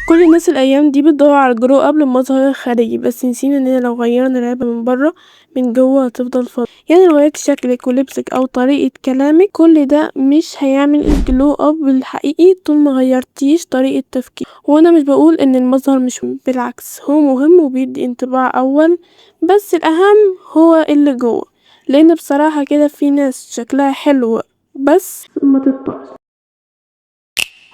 كل الناس الايام دي بتدور على ال glow up للمظهر الخارجي، بس نسينا اننا لو غيرنا العلبة من بره من جوه هتفضل فاضية. يعني لو غيرتي شكلك ولبسك او طريقة كلامك كل ده مش هيعمل ال glow up الحقيقي طول ما غيرتيش طريقة تفكير. وانا مش بقول ان المظهر مش مهم، بالعكس هو مهم وبيدي انطباع اول، بس الاهم هو اللي جوه، لان بصراحة كده في ناس شكلها حلو بس ما تطلعش.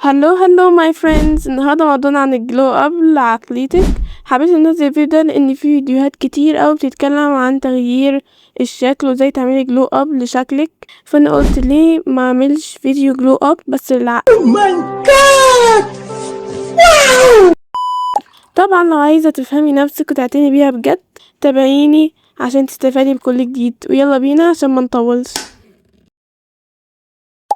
hello hello my friends، النهارده موضوعنا عن ال glow up لعقليتك. حبيت انزل الفيديو ده لان في فيديوهات كتير قوي بتتكلم عن تغيير الشكل وازاي تعملي glow up لشكلك، فانا قلت ليه ما اعملش فيديو glow up بس للعقل. Oh my God! Wow! طبعا لو عايزه تفهمي نفسك وتعتني بيها بجد تابعيني عشان تستفادي بكل جديد، ويلا بينا عشان ما نطولش.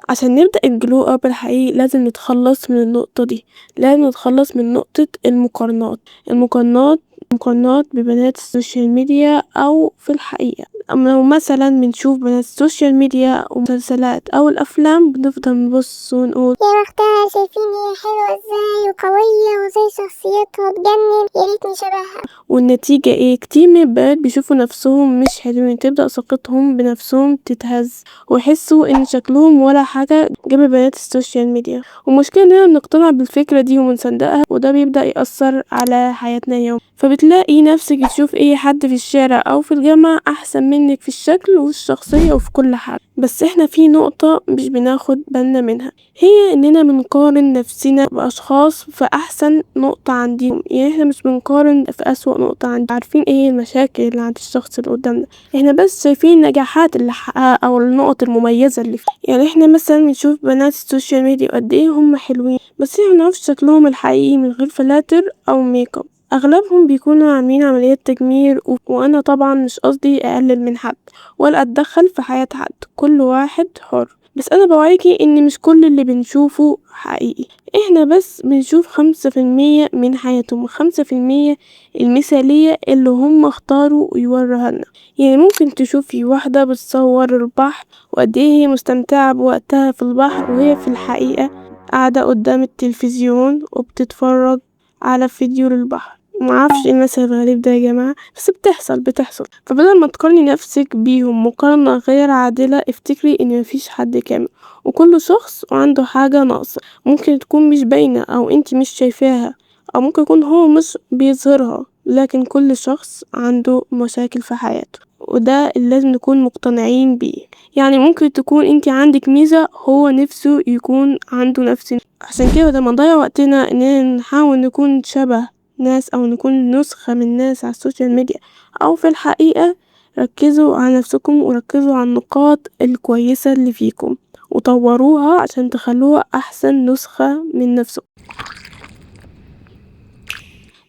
عشان نبدأ ال glow up الحقيقي لازم نتخلص من النقطة دي، لازم نتخلص من نقطة المقارنات، المقارنات ببنات ال social media أو في الحقيقة. أما لو مثلا بنشوف بنات ال social media ومسلسلات أو الأفلام بنفضل نبص ونقول يا بختها، شايفين هي حلوة ازاي وقوية وزي شخصيتها تجنن، يا ريتني شبهها. والنتيجة ايه؟ كتير من البنات بيشوفوا نفسهم مش حلوين، تبدأ ثقتهم بنفسهم تتهز ويحسوا ان شكلهم ولا حاجة جنب بنات ال social media. والمشكلة اننا بنقتنع بالفكرة دي وبنصدقها، وده بيبدأ يأثر على حياتنا يوم. فبتلاقي نفسك تشوف اي حد في الشارع او في الجامعة احسن منك في الشكل والشخصية وفي كل حاجة. بس احنا في نقطة مش بناخد بالنا منها، هي اننا بنقارن نفسنا باشخاص في احسن نقطة عندهم، يعني احنا مش بنقارن في اسوأ نقطة عندهم. عارفين ايه هي المشاكل اللي عند الشخص اللي قدامنا، احنا بس شايفين النجاحات اللي حققها او النقط المميزة اللي فيه. يعني احنا مثلا بنشوف بنات ال social media قد ايه هم حلوين، بس احنا منعرفش شكلهم الحقيقي من غير فلاتر او ميك اب. اغلبهم بيكونوا عاملين عمليات تجميل، وانا طبعا مش قصدي اقلل من حد ولا اتدخل في حياة حد، كل واحد حر، بس انا بوعيكي ان مش كل اللي بنشوفه حقيقي، احنا بس بنشوف 5% من حياتهم، 5% المثالية اللي هم اختاروا يوروها لنا. يعني ممكن تشوفي واحدة بتصور البحر وقد ايه هي مستمتعة بوقتها في البحر، وهي في الحقيقة قاعدة قدام التلفزيون وبتتفرج على فيديو للبحر. معرفش ايه المثل الغريب ده يا جماعة، بس بتحصل. فبدل ما تقارني نفسك بيهم مقارنة غير عادلة، افتكري ان مفيش حد كامل وكل شخص عنده حاجة ناقصة، ممكن تكون مش باينة او انتي مش شايفاها، او ممكن يكون هو مش بيظهرها، لكن كل شخص عنده مشاكل في حياته، وده اللي لازم نكون مقتنعين بيه. يعني ممكن تكون انتي عندك ميزة هو نفسه يكون عنده نفس، عشان كده بدل ما نضيع وقتنا اننا نحاول نكون شبه ناس او نكون نسخة من ناس على ال social media او في الحقيقة، ركزوا على نفسكم وركزوا على النقاط الكويسة اللي فيكم وطوروها عشان تخلوها احسن نسخة من نفسكم.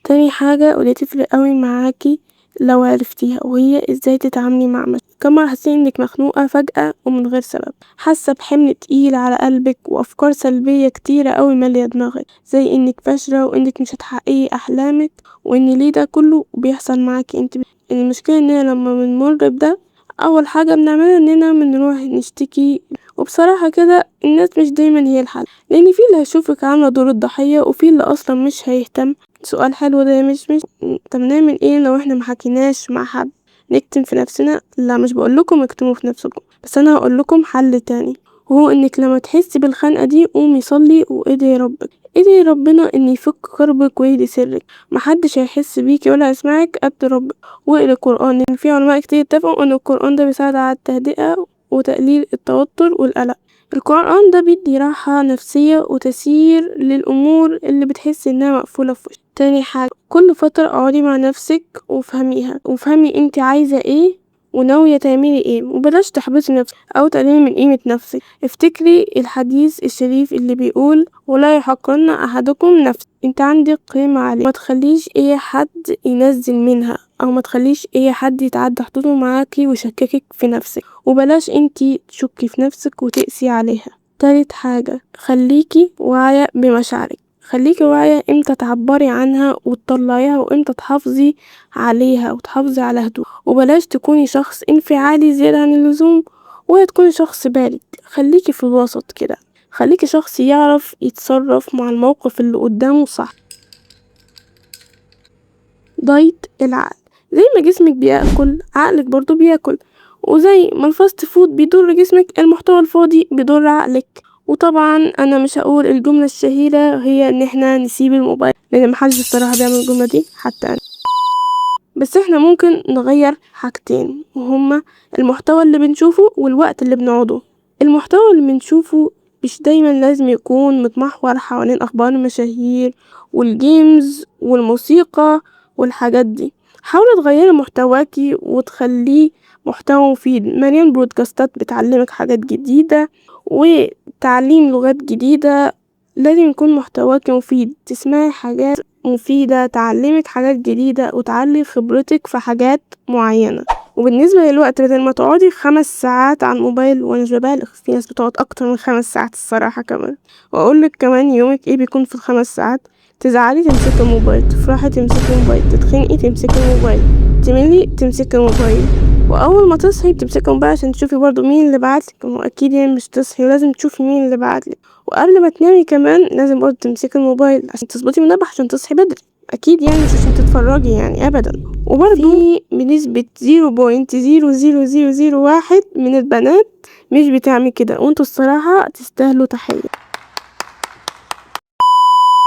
تاني حاجة ودي تفرق قوي معاكي لو عرفتيها، وهي ازاي تتعاملي مع مشاكلك. كم مرة حسيتي انك مخنوقة فجأة ومن غير سبب، حاسة بحمل تقيل على قلبك وافكار سلبية كتيرة قوي مالية دماغك، زي انك فاشلة وانك مش هتحققي احلامك وان ليه ده كله بيحصل معاكي انت. المشكلة اننا لما بنمر بده اول حاجة بنعملها اننا بنروح نشتكي، وبصراحة كده الناس مش دايما هي الحل، لان في اللي هيشوفك عاملة دور الضحية وفي اللي اصلا مش هيهتم. سؤال حلو ده يا مشمش. طب نعمل ايه لو احنا محكيناش مع حد؟ نكتم في نفسنا؟ لا، مش بقولكم اكتموا في نفسكم، بس انا هقولكم حل تاني، وهو انك لما تحسي بالخنقة دي قومي صلي وادعي ربك، ادعي ربنا ان يفك كربك ويهدي سرك، محدش هيحس بيكي ولا هيسمعك قد ربك. واقري القرآن، لان في علماء كتير اتفقوا ان القرآن ده بيساعد على التهدئة وتقليل التوتر والقلق. القرآن ده بيدي راحة نفسية وتسيير للأمور اللي بتحسي انها مقفولة في وشك. تاني حاجة، كل فترة اقعدي مع نفسك وافهميها، وافهمي انت عايزة ايه وناوية تعملي ايه، وبلاش تحبطي نفسك او تقللي من قيمة نفسك. افتكري الحديث الشريف اللي بيقول ولا يحقرن احدكم نفسه، انت عندك قيمة عالية، ما تخليش اي حد ينزل منها او ما تخليش اي حد يتعدى حدوده معاكي ويشككك في نفسك، وبلاش انتي تشكي في نفسك وتقسي عليها. تالت حاجة، خليكي واعية بمشاعرك، خليكي واعية امتى تعبري عنها وتطلعيها وامتى تحافظي عليها وتحافظي على هدوء، وبلاش تكوني شخص انفعالي زيادة عن اللزوم ولا تكوني شخص بارد، خليكي في الوسط كده، خليكي شخص يعرف يتصرف مع الموقف اللي قدامه صح. diet العقل. زي ما جسمك بياكل عقلك برضو بياكل، وزي ما ال fast food بيضر جسمك المحتوى الفاضي بيضر عقلك. وطبعا انا مش هقول الجملة الشهيرة هي ان احنا نسيب الموبايل، لان محدش الصراحة بيعمل الجملة دي حتى انا. بس احنا ممكن نغير حاجتين، وهما المحتوى اللي بنشوفه والوقت اللي بنقعده. المحتوى اللي بنشوفه مش دايما لازم يكون متمحور حوالين اخبار المشاهير وال games والموسيقى والحاجات دي. حاولي تغيري محتواكي وتخليه محتوى مفيد مليان بودكاستات بتعلمك حاجات جديدة وتعليم لغات جديدة. لازم يكون محتواك مفيد، تسمعي حاجات مفيدة تعلمك حاجات جديدة وتعلي خبرتك في حاجات معينة. وبالنسبة للوقت، بدل ما تقعدي 5 ساعات على الموبايل، وانا مش ببالغ في ناس بتقعد اكتر من 5 ساعات الصراحة كمان، واقولك كمان يومك ايه بيكون في ال5 ساعات. تزعلي تمسكي الموبايل، تفرحي تمسكي الموبايل، تتخنقي تمسكي الموبايل، تملي تمسكي الموبايل، واول ما تصحي بتمسكي الموبايل عشان تشوفي برضو مين اللي بعتلك. واكيد يعني مش تصحي ولازم تشوفي مين اللي بعتلك. وقبل ما تنامي كمان لازم برضو تمسكي الموبايل عشان تظبطي منبه عشان تصحي بدري، اكيد يعني مش عشان تتفرجي يعني ابدا. وبرضو بنسبة 0.00001 من البنات مش بتعمل كده، وانتوا الصراحة تستاهلوا تحية.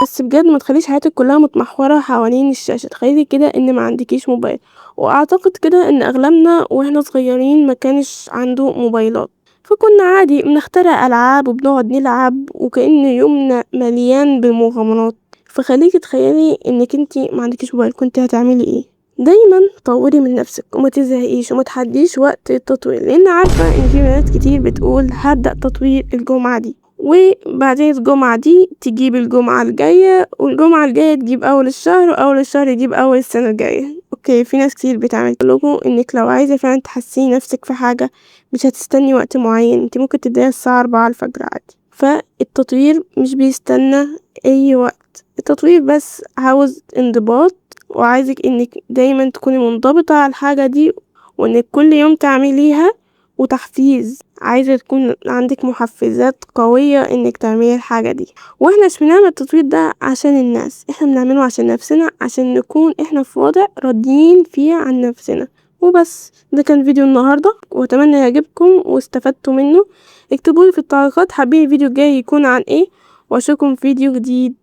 بس بجد ما تخليش حياتك كلها متمحورة حوالين الشاشة. تخيلي كده ان ما عندكيش موبايل، واعتقد كده ان اغلبنا واحنا صغيرين ما كانش عنده موبايلات، فكنا عادي بنخترع العاب وبنقعد نلعب وكأن يومنا مليان بالمغامرات. فخليكي تخيلي انك انتي ما عندكيش موبايل، كنت هتعملي ايه؟ دايما طوري من نفسك وما تزهقيش وما تحديش وقت التطوير، لان عارفة ان في بنات كتير بتقول هبدأ تطوير الجمعة دي، وبعدين الجمعة دي تجيب الجمعة الجاية، والجمعة الجاية تجيب أول الشهر، وأول الشهر يجيب أول السنة الجاية. okay، في ناس كتير بتعمل لكم انك لو عايزة فعلا تحسيني نفسك في حاجة مش هتستني وقت معين، انت ممكن تبدأي الساعة 4 الفجر عادي. فالتطوير مش بيستنى اي وقت، التطوير بس عاوز انضباط، وعايزك انك دايما تكوني منضبطة على الحاجة دي، وانك كل يوم تعمليها، وتحفيز، عايزة تكون عندك محفزات قوية انك تعملي الحاجة دي. واحنا مش بنعمل التطوير ده عشان الناس، احنا بنعمله عشان نفسنا، عشان نكون احنا في وضع راضيين فيه عن نفسنا وبس. ده كان فيديو النهاردة، واتمنى يعجبكم واستفدتوا منه. اكتبولي في التعليقات حابين الفيديو الجاي يكون عن ايه، واشوفكم في فيديو جديد.